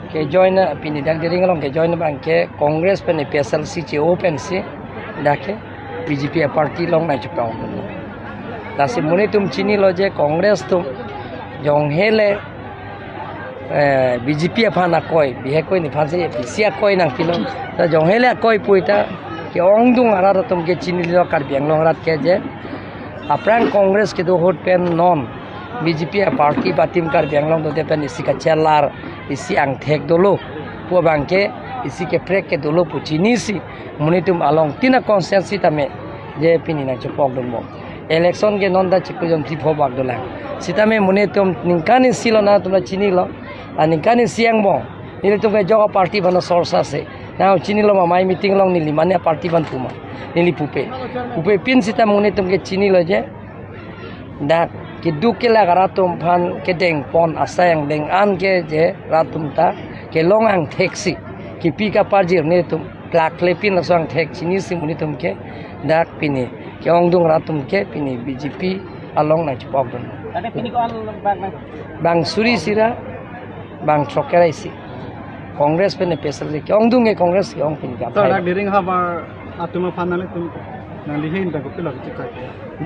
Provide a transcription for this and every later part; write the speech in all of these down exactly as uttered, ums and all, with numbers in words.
Ke join na pini dak Dering along ke join na abang ke Congress pen A P H L C che-o pensi dak ke B J P a-party along nangchepang. Lasi monit atum chinilo je Congress atum jong hele, eh, B J P aphan akoi, bihek akoi, nephan si B C akoi nangpilo. Ta jong hele akoi puita ke-ongdung arat atum ke chinilo, Karbi Anglong arat ke je aphrang Congress kedo ahut pen non B J P a-party ba team Karbi Anglong dote pen isi kachelar, isi angthek dolo pu abang ke, isi kaprek ke dolo pu chinisi monit atum along tina constituency tame je pini nangchepokdun bom. Election ke non ta chiklo jon thipho bak dolang. Sitame monit atum ningkan isi lo nangtum ta chinilo. A ningkan isi angbong nelitum ke jok a-party aphan sorsa se. Nang chinilo ma, mai meeting along neli mane a-party aphan puma, neli pupe. Pupe pin sita monit atum ke chinilo je dak keduk kelak arat atum aphan kedengpon asai angdeng an ke je rat atum ta kelong angthek si kipi kaparjir netum klak klepin laso angthek chinisi monit atum ke dak pini ke-ongdung arat atum ke pini B J P along nangchepokdun. Tadi pini ko-an bang nang? Bang suri isi ra, bang throk ra isi. Congress pen A P H L C ke-ongdung ke Congress ke-ong pini ke. So, aphai dak Dering havar atum aphan nanglitum nanglihin dak kopilo kachikai?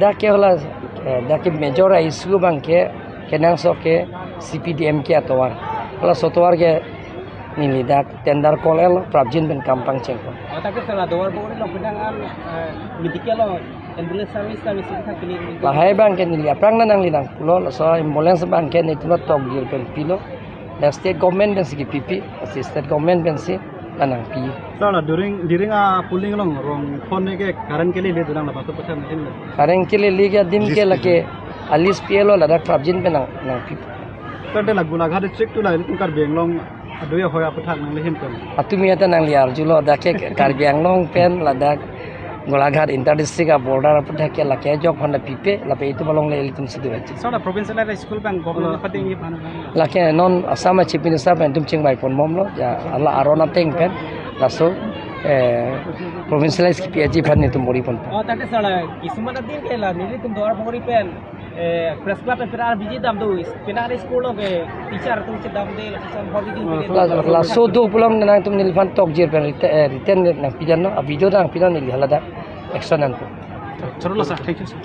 Dak ke hala, eh, dak ke major a-issue abang ke kenangsot ke C P D M K atovar. Halaso atovar ke neli dak tender call-etlo, prapjin pen kam pangchengpon. Oh, tapi sala Duarbagori along penang an, eh, medical lo, ambulance service kami sini thak kini. Lahai abang ke neli aphrang nangli nangpulo, laso ambulance abang ke netum tokjir pen pilo. La state government pensi kipipi, lasi state government pensi la nangpi. Sala Dering, Dering a-polling along rong phone ke current kelele dolang, labangso aphuthak nanghin lo. Current kelele ke adim ke lake a-list pi-etlo, ladak prapjin pen nang, nangpi. Sala de la Golaghat district atum la ilitum Karbi Anglong adui ahoi aphuthak nanglihin pen? Atumi ata nangli arjulo, dak ke Karbi Anglong pen ladak Golaghat inter district a-border aphuthak ke lake ajok aphan ta pipe, lapen itum along le ilitum si do aji. Sala provincial school abang government, hello, pading ye bang. Lake non Assam a-Chief Minister pen itum chingvai ponbomlo, ja hala aron ateng pen laso, eh, provincialize kipi aji aphan netum bor-i pon. Oh, tadi sala, kisuman adim ke la nelitum Duarbagori pen, eh, press club pen pira biji dam do, penang school along ke teacher atum chedam de, la sisam holiday period. La, laso do pulang nangtum neliphan tokjir pen written, eh, written nangpidan non, a-video nangpidan, neli haladak action nangpo. Chorolo sir, thank you sir.